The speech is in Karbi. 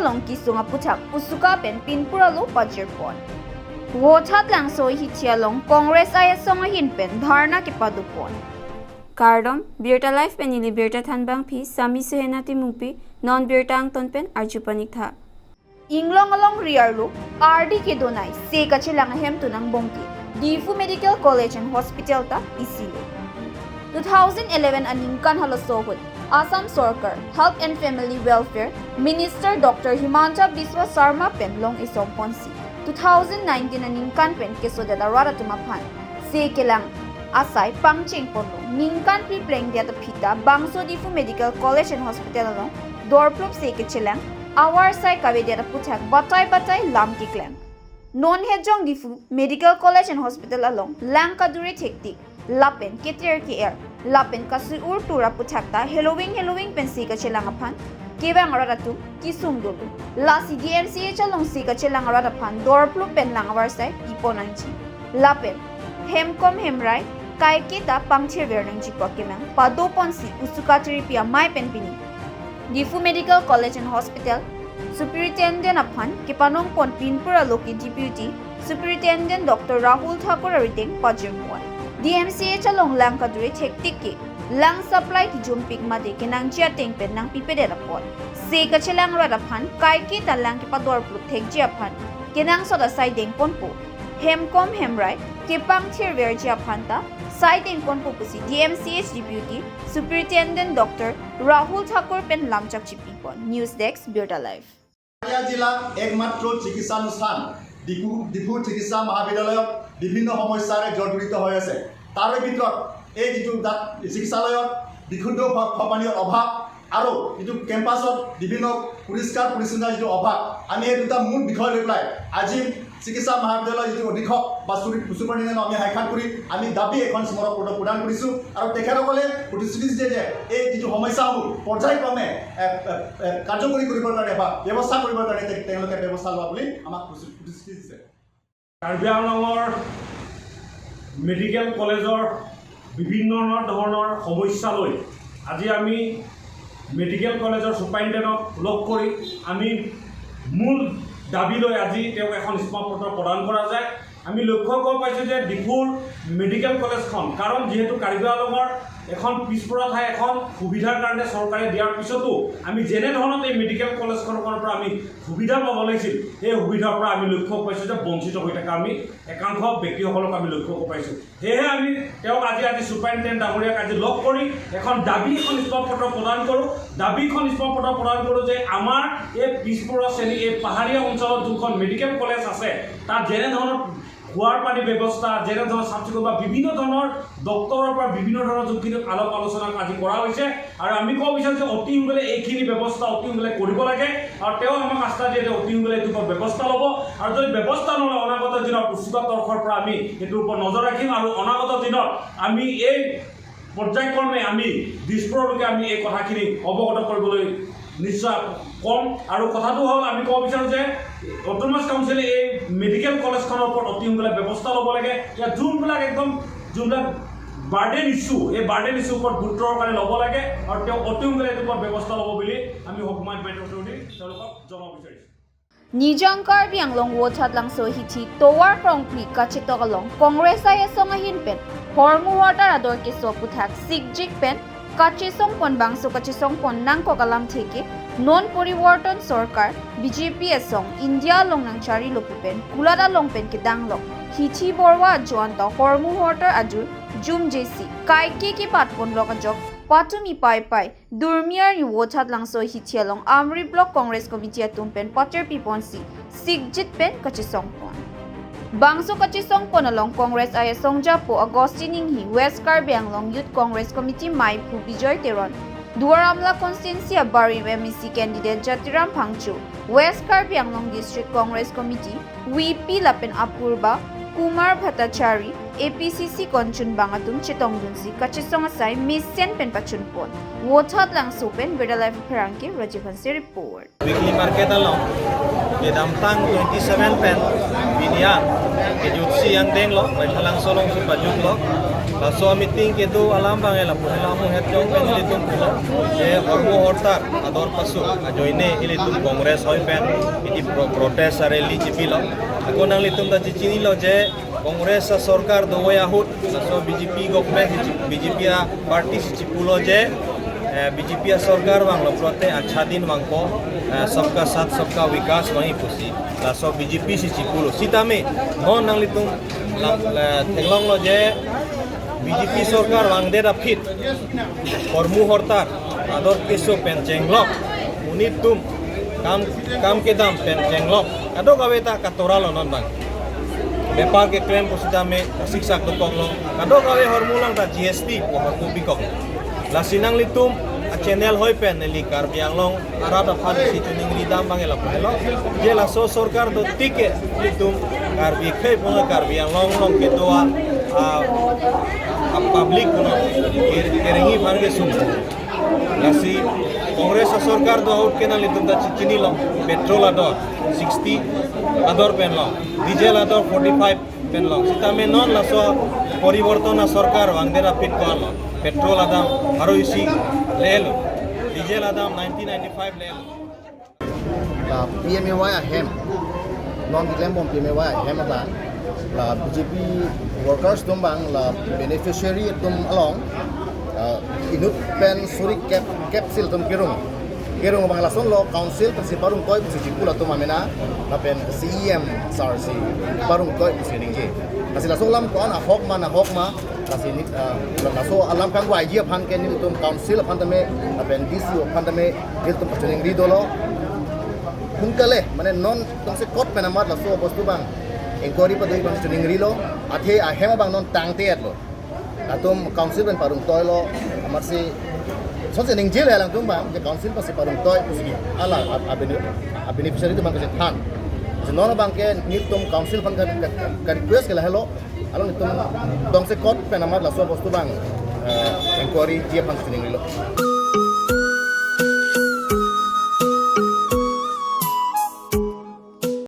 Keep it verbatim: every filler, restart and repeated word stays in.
along kesung aputhak usuka pen pinpur alo pajirpon. Vothatlangso hithi along Congress I S ong ahin pen dharna kepadopon. Kardom, Birta Live pen neli Birta Thanbangpi, Sami Suhena Timungpi, non birta angton pen arju paniktha. Inglong along riarlo, ardi kedonai, se kachelang ahemtun angbongke, Diphu Medical College and Hospital ta isilo. Two thousand eleven aningkan halaso ahut, Assam Sorkar, Health and Family Welfare Minister Doctor Himanta Biswa Sarma pen long isomponsi, two thousand nineteen aningkan pen kesodet arat atum aphan se kelang asai pangchengponlo. Ningkan phli plengdet aphi ta bangso Diphu Medical College and Hospital along dorplup se kachelang avarsai kavedet aputhak batai batai lam keklem. Non hejong Diphu Medical College and Hospital along lang kadure thektik, lapen keter ke-er, lapen kasui-ur tur aputhak ta heloving heloving pen se kachelang aphan kevang arat atum kesung dolo. Lasi D M C H along se kachelang arat aphan dorplup pen lang avarsai pipon nangji. Lapen hemkom hemrai kaiketa pangthirver nangji pu akemang padoponsi usuka tiripi amei pen pini Diphu Medical College and Hospital Superintendent aphan kepanongpon pinpur alo ke Deputy Superintendent Doctor Rahul Thakur arideng pajirpon. D M C H along lang kadure thektik ke lang supply kijumpik mate kenangji ateng pen nangpipedet apot se kachelang arat aphan kaiketa lang kepadorplup thekji aphan kenangsot asai dengponpo. Hemkom hemrai kepangthirverji aphan ta sai dengponpo pusi D M C H Deputy Superintendent Doctor Rahul Thakur pen lamchak chipipon. News Desk, Birta Live. পাহাৰীয়া জিলাৰ একমাত্ৰ চিকিৎসানুষ্ঠান ডিফু ডিফু চিকিৎসা মহাবিদ্যালয়ত বিভিন্ন সমস্যাৰে জৰ্জৰিত হৈ আছে। তাৰে ভিতৰত এই যিটো তাত চিকিৎসালয়ত বিশুদ্ধ খোৱা খোৱা পানীৰ অভাৱ আৰু যিটো কেম্পাছত বিভিন্ন পৰিষ্কাৰ পৰিচ্ছন্নতাৰ যিটো অভাৱ, আমি এই দুটা মূল বিষয় লৈ পেলাই আজি চিকিৎসা মহাবিদ্যালয়ৰ যিটো অধীক্ষক বা চুৰি- চুপাৰিনটেণ্ডেণ্টক আমি সাক্ষাৎ কৰি আমি দাবী এখন স্মাৰক পত্ৰ প্ৰদান কৰিছো আৰু তেখেতসকলে প্ৰতিশ্ৰুতি দিছে যে এই যিটো সমস্যাসমূহ পৰ্যায়ক্ৰমে এ, এ, এ, কাৰ্যকৰী কৰিবৰ কাৰণে বা ব্যৱস্থা কৰিবৰ কাৰণে তে- তেওঁলোকে ব্যৱস্থা লোৱা বুলি আমাক প্ৰতি- প্ৰতিশ্ৰুতি দিছে। কাৰ্বি আংলঙৰ মেডিকেল কলেজৰ বিভিন্ন ধৰণৰ সমস্যা লৈ আজি আমি মেডিকেল কলেজৰ চুপাৰিনটেণ্ডেণ্টক লগ কৰি আমি মূল দাবী লৈ আজি তেওঁক এখন স্মাৰক পত্ৰ প্ৰদান কৰা যায়। আমি লক্ষ্য কৰিব পাইছোঁ যে ডিফুৰ মেডিকেল কলেজখন, কাৰণ যিহেতু কাৰ্বি আংলঙৰ এখন পিছপৰা ঠাই এখন সুবিধাৰ কাৰণে চৰকাৰে দিয়াৰ পিছতো আমি যেনেধৰণত এই মেডিকেল কলেজখনৰ পৰা আমি সুবিধা পাব লাগিছিল, সেই সুবিধাৰ পৰা আমি লক্ষ্য কৰিব পাইছোঁ যে বঞ্চিত হৈ থকা আমি একাংশ ব্যক্তিসকলক আমি লক্ষ্য কৰিব পাইছোঁ। সেয়েহে আমি তেওঁক আজি আজি চুপাৰিনটেণ্ডেণ্ট ডাঙৰীয়াক আজি লগ কৰি এখন দাবী এখন স্মাৰক পত্ৰ প্ৰদান কৰোঁ। দাবী এখন স্মাৰক পত্ৰ প্ৰদান কৰোঁ যে আমাৰ এই পিছপৰা শ্ৰেণী, এই পাহাৰীয়া অঞ্চলত যোনখন মেডিকেল কলেজ আছে, তাত যেনেধৰণৰ খোৱাৰ পানী ব্যৱস্থা, যেনেধৰণৰ চাফ চিকুণ বা বিভিন্ন ধৰণৰ ডক্তৰৰ পৰা বিভিন্ন ধৰণৰ যোনখিনি আলাপ আলোচনা আজি কৰা হৈছে আৰু আমি ক'ব বিচাৰোঁ যে অতি সোনকালে এইখিনি ব্যৱস্থা অতি সোনকালে কৰিব লাগে আৰু তেওঁ আমাক আশ্বাস দিয়ে যে অতি সোনকালে এইটো ওপৰত ব্যৱস্থা ল'ব আৰু যদি ব্যৱস্থা নলয় অনাগত দিনত উচ্চতম তৰফৰ পৰা আমি এইটোৰ ওপৰত নজৰ ৰাখিম আৰু অনাগত দিনত আমি এই পৰ্যায়ক্ৰমে আমি দিছপুৰলৈকে আমি এই কথাখিনি অৱগত কৰিবলৈ নিশ্চয় কম। আৰু কথাটো হ'ল আমি ক'ব বিচাৰোঁ যে অট'নমাছ কাউন্সিলে এই মেডিকেল কলেজখনৰ ওপৰত অতি সোনকালে ব্যৱস্থা ল'ব লাগে। ইয়াত যোনবিলাক একদম যোনবিলাক বাৰ্ডেন ইছ্যু, এই বাৰ্ডেন ইছ্যুৰ ওপৰত গুৰুত্ব সহকাৰে ল'ব লাগে আৰু তেওঁ অতি সোনকালে এইটোৰ ওপৰত ব্যৱস্থা ল'ব বুলি আমি হকমাই মেট্ৰ' অথৰিটিক তেওঁলোকক জনাব বিচাৰিছোঁ। Nijang Karbi Anglong Vothatlangso hithi Tovar Krongphli kachetok along Congress I S ong ahin pen hormu hortar ador keso aputhak sikjik pen kachesongpon bangso kachesongpon nangkok alamthe ke non poriborton sorkar B J P asong India along nangcharilo pu pen kulat along pen kedanglok hithi borwa ajo anta hormu hortar ajur jumjesi kaike kebatponlok ajok patumi paipai Durmiar ni Vothatlangso hithi along Amri Block Congress Committee atum pen pater piponsi sikjit pen kachesongpon. Bangso kachesongpon along Congress I S ong japo Augustine Inghi, West Karbi Anglong Youth Congress Committee maiphu Bijoy Teron, Duar Amla constituency abarim M A C candidate Jatiram Phangcho, West Karbi Anglong District Congress Committee V P lapen apurba Kumar Bhattacharya, A P C C konchunbang atum chetongdunsi kachesong asai mesen pen pachunpon. Vothatlangso pen Birta Live pherangke Rajiv Hanse report. Weekly market along kedamtang twenty seven pen pini an kejutsi angdenglo, Baithalangso alongsi pajutlok. Laso meeting kedo alam abang ela pu hela mu het jong pen ilitum pulo. Je hormu hortar ador pasu ajoine ilitum Congress hoi pen iti pro protest rally chipilo. Ako nanglitum ta chichinilo je Congress asorkar dovoi ahut laso B J P government si chi- B J P aparty si chipulo je eh, B J P asorkar vanglo pulote achha din vangpo, eh, sabka saath sabka vikas vangji pusi. Laso B J P si chipulo. Sitame non nanglitum la- la- theklonglo je B J P sorkar vangdet aphi hormu hortar ador keso pen chenglok, monit atum kam kam kedam pen chenglok, kadokave ta katora lo non abang. Bepar keklem pusitame kasiksak dokoklo, kadokave hormu along ta G S T pu hormu bikok. Lasi nanglitum achannel hoi pen neli Karbi Anglong arat aphan si choningri dam abang ela pu helo. Je laso sorkar dotik ke ilitum Karbi khei puna Karbi Anglong along kedo a, a, a public puna ke- kerengji aphan kesung. Lasi Congress asorkar do ahut ke nanglitum ta chichinilo, petrol ador sixty ador pen lo, diesel ador forty five pen lo. Sitame non laso poriborton asorkar vangdet aphi ko-an lo, petrol adam pharo isi le-etlo, diesel adam nineteen ninety-five le-etlo. La P M A Y ahem, non diklem bom P M A Y ahem abang, la B J P workers atum abang, la beneficiary atum along, la inut pen suri kep kep sil atum kerung. Kerung abang lason lo, council pensi parung toi pusi chipu latum amena, lapen C E M sir si parung toi pusi ningje. Lasi laso alam ko-an ahok ma nahok ma, lasi ni, ah, laso alam kangvaiji aphan ke nelitum council aphan tame, lapen D C aphan tame, nelitum kachoningri dolo. Hung kale, mane non tongsekot pen amat laso bostu abang inquiry padoji abang choningrilo, athe ahem abang non tangte-etlo. Latum council pen parung toilo, amatsi sonsi ningje le alangtum abang, je council pensi parung toi pusi, ala a, a bene- a beneficiary atum abang kachethan. Si non abang ke nelitum council aphan ka, ka, ka request ke lahelo, along nelitum tongsekot pen amat laso bostu abang, eh, inquiry ji aphan choningrilo.